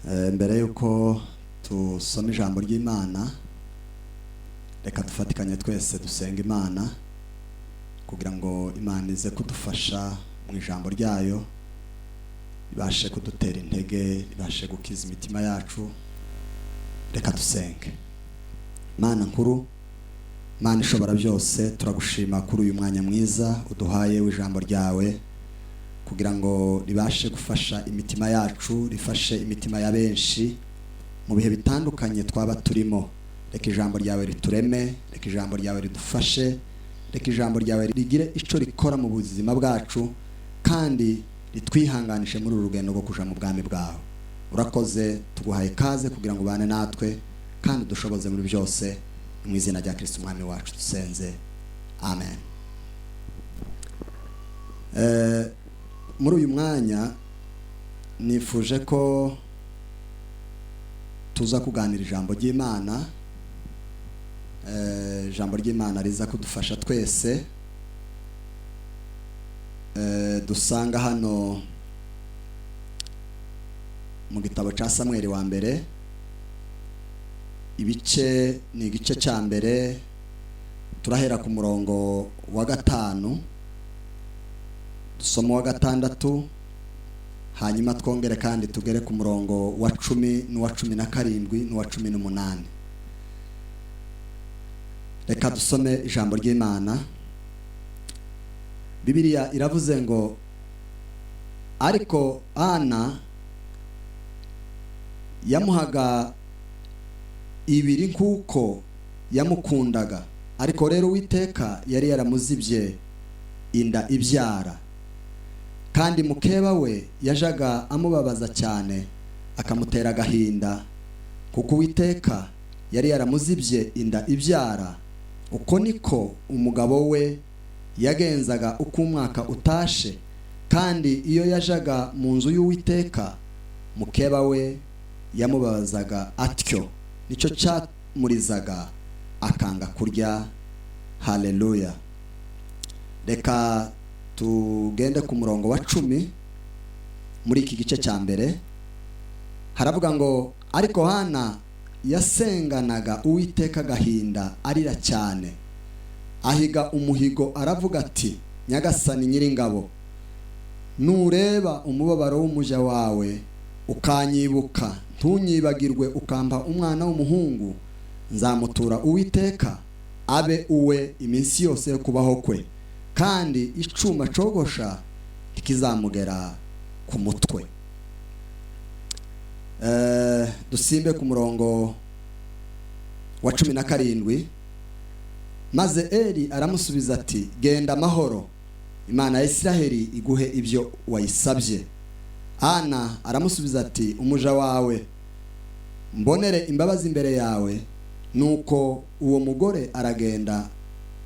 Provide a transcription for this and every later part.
Mbere y'uko tusoma ijambo ry'Imana, reka dufatikanye twese dusenga Imana kugira ngo Imana ize kudufasha mu ijambo ryayo, ibashe kudutera intege, ibashe gukiza imitima yacu. Reka dusenge. Mana nkuru, Mana ishobora byose, turagushima kuri uyu mwanya mwiza uduhaye w'ijambo ryawe kugira ngo ribashe gufasha imitima yacu, rifashe imitima ya benshi mu bihe bitandukanye twaba turimo. Reka ijambo ryawe ritureme, reka ijambo ryawe ridufashe, reka ijambo ryawe rigire ico rikora mu buzima bwacu kandi ritwihanganishe muri uru rugendo rwo kuja mu bwami bwawe. Urakoze, tuguhaye kaze kugira ngo ubane natwe kandi dushoboze muri byose, mu izina rya Kristo Umwami wacu dusenze, amen. Muri uyu mwanya nifuje ko tuza kuganira ijambo ry'Imana, ijambo ry'Imana riza kudufasha twese. Dusanga hano mu gitabo cya Samweli wa mbere, ibice ni igice cya mbere, turahera ku murongo wa 5 dusoma uwa 6, hanyuma twongere kandi tugere ku murongo wa 10 n'uwa 17 n'uwa 18. Reka dusome ijambo ry'Imana. Bibiliya iravuze ngo ariko Ana yamuhaga ibiri nk'uko yamukundaga, ariko rero Uwiteka yari yaramuzibye inda ibyara, kandi mukeba we yajaga amubabaza cyane akamutera agahinda, kuko Uwiteka yari yaramuzibye inda ibyara. Uko niko umugabo we yagenzaga uko umwaka utashe, kandi iyo yajaga mu nzu y'Uwiteka mukeba we yamubabazaga atyo, nicyo cyamurizaga akanga kurya. Haleluya. Reka tugende ku murongo wa 10 muri iki gice cya mbere. Haravuga ngo ariko Hana yasenganaga Uwiteka agahinda arira cyane, ahiga umuhigo aravuga ati Nyagasani Nyiringabo, nureba umubabaro w'umuja wawe ukanyibuka, ntunyibagirwe, ukampa umwana w'umuhungu, nzamutura Uwiteka abe uwe iminsi yose yo kubaho kwe, kandi icuma cogosha ntikizamugera ku mutwe. Dusimbe ku murongo wa 17. Maze Eli aramusubiza ati genda amahoro, Imana ya Isiraheli iguhe ibyo wayisabye. Ana aramusubiza ati umuja wawe mbonere imbabazi imbere yawe. Nuko uwo mugore aragenda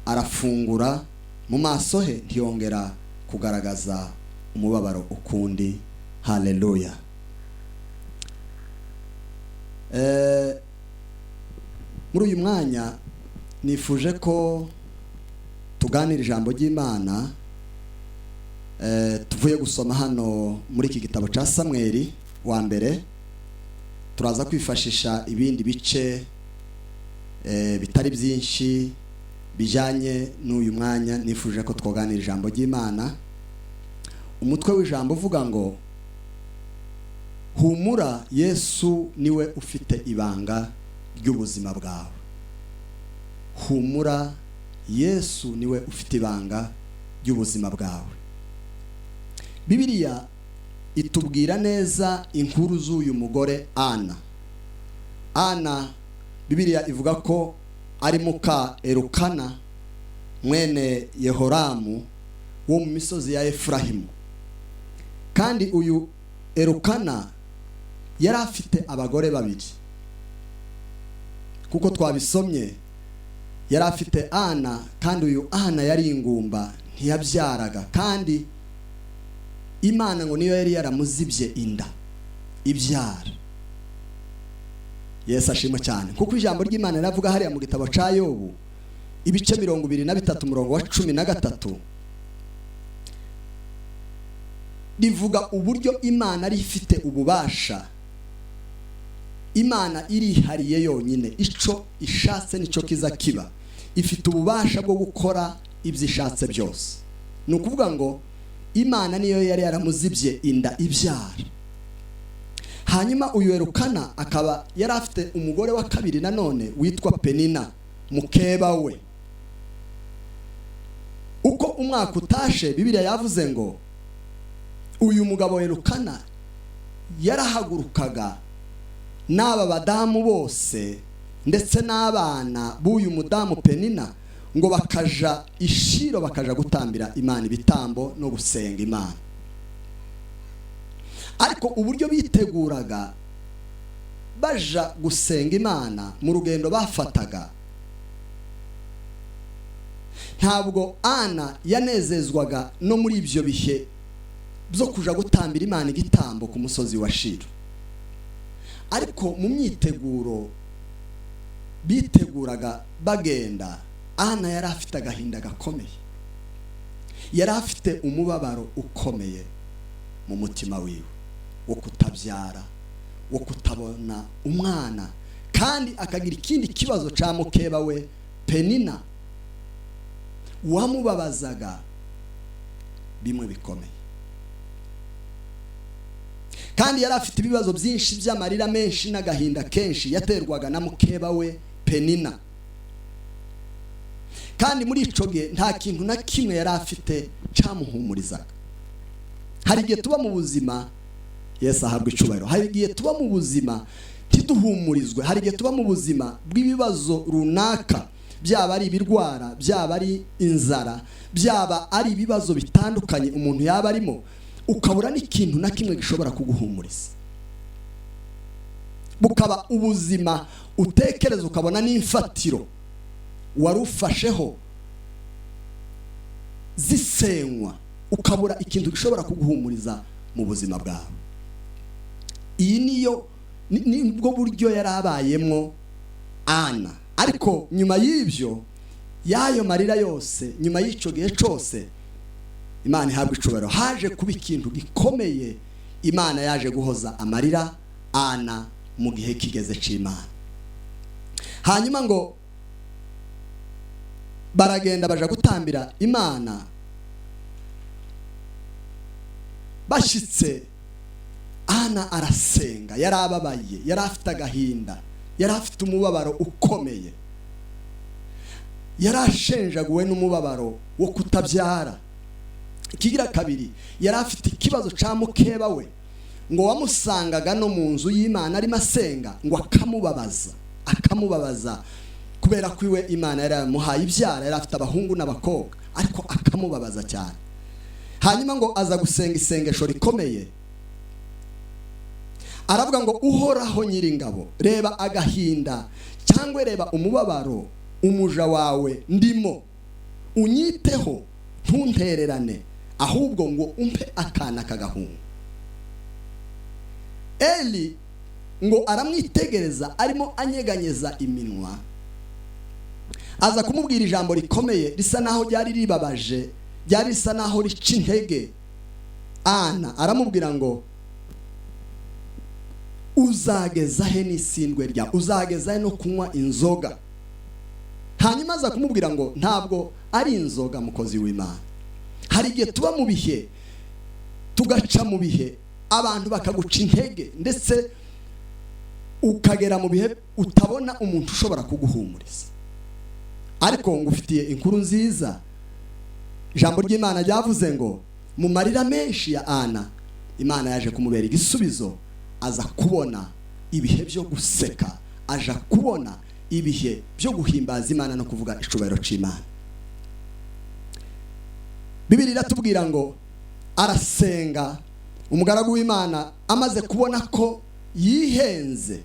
arafungura, mu maso he ntiyongera kugaragaza umubabaro ukundi. Haleluya. Muri uyu mwanya nifuje ko tuganira ijambo ry'Imana, tuvuye gusoma hano muri iki gitabo cya Samweli wa mbere. Turaza kwifashisha ibindi bice bitari byinshi bijyanye n'uyu mwanya nifuje ko twoganira ijambo ry'Imana. Umutwe w'ijambo uvuga ngo humura, Yesu niwe ufite ibanga ry'ubuzima bwawe. Humura, Yesu niwe ufite ibanga ry'ubuzima bwawe. Bibiliya itubwira neza inkuru z'uyu mugore Ana. Ana Bibiliya ivuga ko ari muka Elukana mwene Yehoramu wo mu misozi ya Efurahimu. Kandi uyu Elukana yari afite abagore babiri, kuko twabisomye yari afite Ana, kandi uyu Ana yari ingumba, ntiyabyaraga, kandi Imana ngo niyo yari yaramuzibye inda ibyara. Yesu ashimwe cyane, kuko ijambo ry'Imana riravuga hariya mu gitabo cya Yobu ibice 23 umurongo wa 13, rivuga uburyo Imana ari ifite ububasha Imana irihariye yonyine, ico ishatse nicyo kiza kiba. Ifite ububasha bwo gukora ibyo ishatse byose. Ni ukuvuga ngo Imana niyo yari yaramuzibye inda ibyara. Hanyuma uyu Elukana akaba yari afite umugore wa kabiri nanone witwa Penina, mukeba we. Uko umwaka utashe, Bibiliya yavuze ngo uyu mugabo Elukana yarahagurukaga n'aba badamu bose ndetse n'abana b'uyu mudamu Penina, ngo bakaja ishiro, bakaja gutambira Imana ibitambo no gusenga Imana. Ariko uburyo biteguraga baja gusenga Imana, mu rugendo bafataga, ntabwo Ana yanezezwaga no muri ibyo bihe byo kuja gutambira Imana igitambo ku musozi wa Shiro. Ariko mu myiteguro biteguraga bagenda, Ana yari afite agahinda gakomeye, yari afite umubabaro ukomeye mu mutima wiwe wo kutabyara, wo kutabona umwana, kandi akagira ikindi kibazo cya mukeba we Penina wamubabazaga bimwe bikomeye. Kandi yari afite ibibazo byinshi by'amarira menshi n'agahinda kenshi yaterwaga na mukeba we Penina. Kandi muri ico gihe nta kintu na kimwe yari afite cyamuhumurizaga. Hari igihe tuba mu buzima, Yesu ahabwa icubahiro, hari igihe tuba mu buzima ntiduhumurizwe, hari igihe tuba mu buzima bw'ibibazo runaka, byaba ari ibirwara, byaba ari inzara, byaba ari ibibazo bitandukanye umuntu yaba arimo, ukabura n'ikintu na kimwe gishobora kuguhumuriza. Bukaba ubuzima utekereza ukabona n'imfatiro wari ufasheho zisenywa, ukabura ikintu gishobora kuguhumuriza mu buzima bwawe. Iyi niyo nibwo buryo yari abayemwo Ana. Ariko nyuma y'ibyo, y'ayo marira yose, nyuma y'icyo gihe cyose, Imana ihabwa icubahiro, haje kuba ikintu gikomeye. Imana yaje guhoza amarira Ana mu gihe kigeze c'Imana. Hanyuma ngo baragenda baja gutambira Imana. Bashitse, Ana arasenga, yarababaye, yari afite agahinda, yari afite umubabaro ukomeye, yari ashenjaguwe n'umubabaro wo kutabyara. Ikigira kabiri, yari afite ikibazo ca mukeba we, ngo wamusangaga no mu nzu y'Imana arimo asenga, ngo akamubabaza, akamubabaza kubera ko iwe Imana yari yaramuhaye ibyara, yari afite abahungu n'abakobwa, ariko akamubabaza cyane. Hanyuma ngo aza gusenga isengesho rikomeye, aravuga ngo Uhoraho Nyiringabo, reba agahinda cyangwa reba umubabaro umuja wawe ndimo, unyiteho ntuntererane, ahubwo ngo umpe akana k'agahungu. Eli ngo aramwitegereza arimo anyeganyeza iminwa, aza kumubwira ijambo rikomeye risa naho ryari ribabaje, ryari risa naho rica intege Ana. Aramubwira ngo uzageza he n'isindwe rya, uzageza he no kunywa inzoga? Hanyuma aza kumubwira ngo ntabwo ari inzoga, mukozi w'Imana. Hari igihe tuba mu bihe, tugaca mu bihe abantu bakaguca intege, ndetse ukagera mu bihe utabona umuntu ushobora kuguhumuriza. Ariko ngufitiye inkuru nziza. Ijambo ry'Imana ryavuze ngo mu marira menshi ya Ana, Imana yaje kumubera igisubizo, aza kubona ibihe byo guseka, aja kubona ibihe byo guhimbaza Imana no kuvuga icubahiro c'Imana. Bibiliya iratubwira ngo arasenga, umugaragu w'Imana amaze kubona ko yihenze,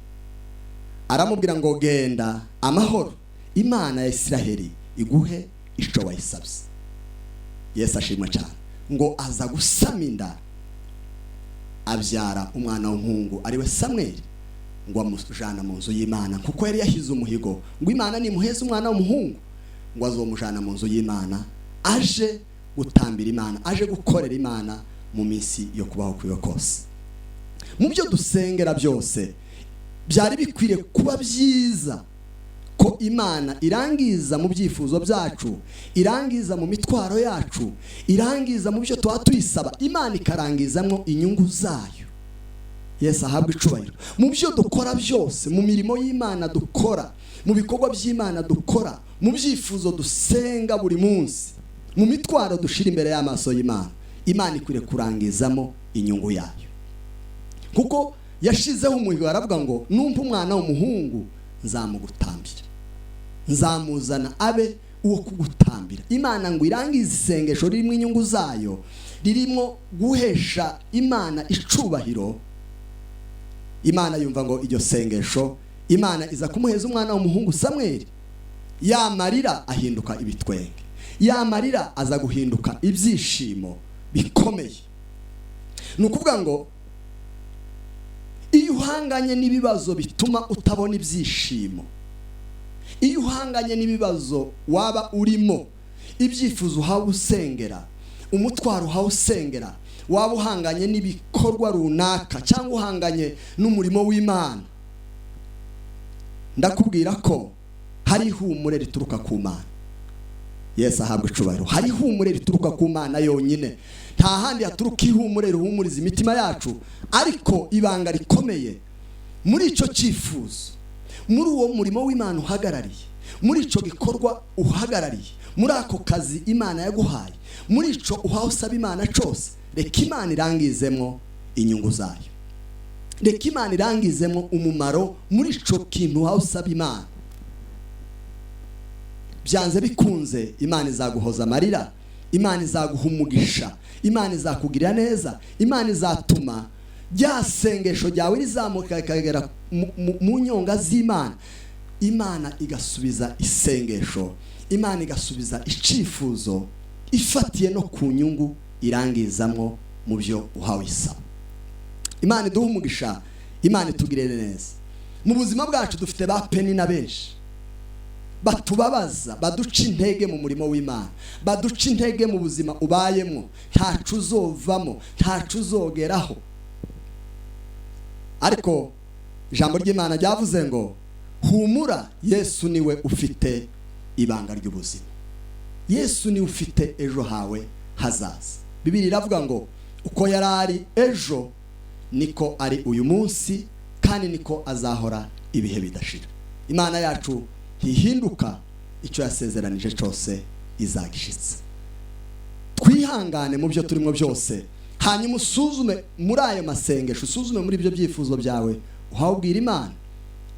aramubwira ngo genda amahoro, Imana ya Isiraheli iguhe ico wayisabye. Yesu ashimwe cyane. Ngo aza gusama inda, abyara umwana w'umuhungu ariwe Samweli, ngo amujana mu nzu y'Imana, kuko yari yahize umuhigo ngo Imana nimuheze umwana w'umuhungu ngo azomujana mu nzu y'Imana, aje gutambira Imana, aje gukorera Imana mu minsi yo kubaho kwiwe kose. Mu byo dusengera byose, Byari bikwiriye kuba byiza ko Imana irangiza mu byifuzo byacu, irangiza mu mitwaro yacu, irangiza mu byo tuba tuyisaba, Imana ikarangizamwo inyungu zayo. Yesu ahabwe icubahiro. Mu byo dukora byose, mu mirimo y'Imana dukora, mu bikorwa by'Imana dukora, mu byifuzo dusenga buri munsi, mu mitwaro dushira imbere y'amaso y'Imana, Imana ikwiriye kurangizamo inyungu yayo. Kuko yashizeho umuhigo, aravuga ngo numpa umwana w'umuhungu nzamugutambira, nzamuzana abe uwo kugutambira. Imana ngo irangize isengesho ririmo inyungu zayo, ririmo guhesha Imana icubahiro. Imana yumva ngo iryo sengesho, Imana iza kumuheza umwana w'umuhungu Samweli. Ya marira ahinduka ibitwenge, ya marira aza guhinduka ibyishimo bikomeye. Ni ukuvuga ngo iyo uhanganye n'ibibazo bituma utabona ibyishimo, iyo uhanganye n'ibibazo waba urimo, ibyifuzo uhawe usengera, umutwaro uhawe usengera, waba uhanganye n'ibikorwa runaka cyangwa uhanganye n'umurimo w'Imana, ndakubwira ko hari ihumure rituruka ku Mana. Yesu ahabwe icubahiro. Hari ihumure rituruka ku Mana yonyine, nta handi haturuka ihumure rihumuriza imitima yacu. Ariko ibanga rikomeye muri icyo cyifuzo, muri uwo murimo w'Imana uhagarariye, muri icyo gikorwa uhagarariye, muri ako kazi Imana yaguhaye, muri icyo uhawe usaba Imana cyose, reka Imana irangizemo inyungu zayo, reka Imana irangizemo umumaro muri icyo kintu uhawe usaba Imana. Byanze bikunze Imana izaguhoza amarira, Imana izaguha umugisha, Imana izakugirira neza, Imana izatuma rya sengesho ryawe rizamuka rikagera mu nyonga z'Imana. Imana igasubiza isengesho, Imana igasubiza icifuzo ifatiye no ku nyungu irangizamwo mu byo uhawe isaba. Imana iduhe umugisha, Imana itugirire neza. Mu buzima bwacu dufite ba Penina benshi batubabaza, baduca intege mu murimo w'Imana, baduca intege mu buzima ubayemo, ntacu uzovamo, ntacu uzogeraho. Ariko ijambo ry'Imana ryavuze ngo humura, Yesu niwe ufite ibanga ry'ubuzima, Yesu niwe ufite ejo hawe hazaza. Bibiliya iravuga ngo uko yari ari ejo niko ari uyu munsi, kandi niko azahora ibihe bidashira. Imana yacu ntihinduka, icyo yasezeranije cyose izagishitsa. Twihangane mu byo turimo byose, hanyuma usuzume muri ayo masengesho, usuzume muri ibyo byifuzo byawe uhawubwira Imana,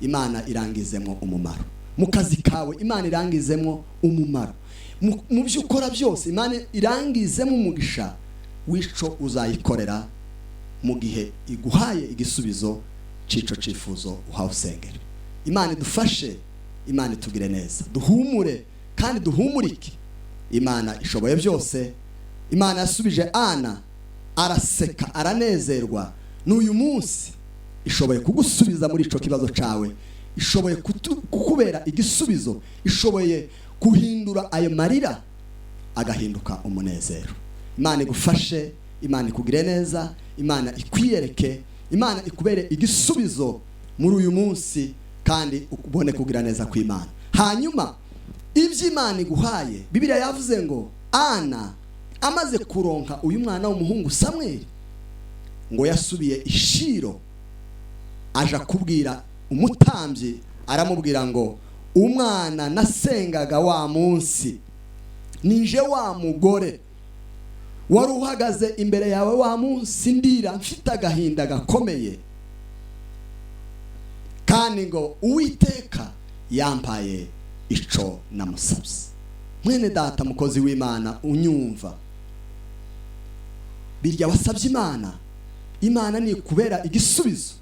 Imana irangizemo umumaro. Mu kazi kawe Imana irangizemo umumaro, mu byo ukora byose Imana irangizemo umugisha w'ico uzayikorera mu gihe iguhaye igisubizo c'ico cifuzo uhawe usengera. Imana idufashe, Imana itugire neza, duhumure kandi duhumurike. Imana ishoboye byose. Imana yasubije Ana araseka aranezerwa, n'uyu munsi ishoboye kugusubiza muri ico kibazo cawe, ishoboye kukubera igisubizo, ishoboye guhindura ayo marira agahinduka umunezero. Imana igufashe, Imana ikugire neza, Imana ikwiyereke, Imana ikubere igisubizo muri uyu munsi, kandi ubone kugira neza kw'Imana. Hanyuma ibyo Imana iguhaye, Bibiliya yavuze ngo Ana amaze kuronka uyu mwana w'umuhungu Samweli, ngo yasubiye i Shilo aja kubwira umutambyi, aramubwira ngo umwana nasengaga wa munsi nije wa mugore wari uhagaze imbere yawe wa munsi ndira mfite agahinda gakomeye, kandi ngo Uwiteka yampaye ico namusabye. Mwene data mukozi w'Imana unyumva, birya wasabye Imana, Imana ni kubera igisubizo.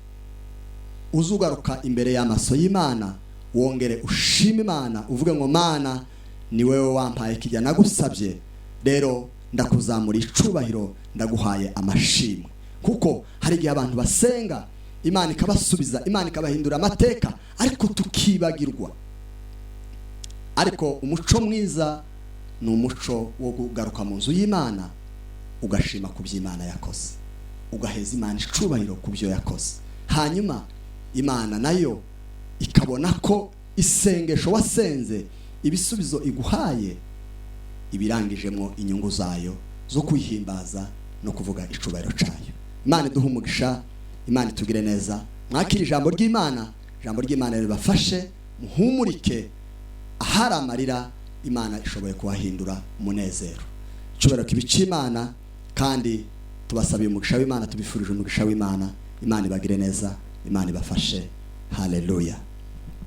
Uzugaruka imbere y'amaso y'Imana wongere ushime Imana, uvuge ngo Mana ni wewe wampaye kijya nagusabye, rero ndakuzamura icubahiro, ndaguhaye amashimwe. Kuko hari igihe abantu basenga Imana ikabasubiza, Imana ikabahindura amateka, ariko tukibagirwa. Ariko umuco mwiza ni umuco wo kugaruka mu nzu y'Imana ugashima ku by'Imana yakoze, ugaheza Imana icubahiro ku byo yakoze, hanyuma Imana nayo ikabona ko isengesho wasenze, ibisubizo iguhaye, ibirangijemo inyungu zayo zo kwihimbaza no kuvuga icubahiro cayo. Imana iduhe umugisha, Imana itugire neza. Mwakire ijambo ry'Imana, ijambo ry'Imana ribafashe, muhumurike. Ahari amarira, Imana ishoboye kuhahindura umunezero. Icyubahiro kibe ic'Imana, kandi tubasabiye umugisha w'Imana, tubifurije umugisha w'Imana. Imana ibagire neza, Imana ibafashe. Haleluya.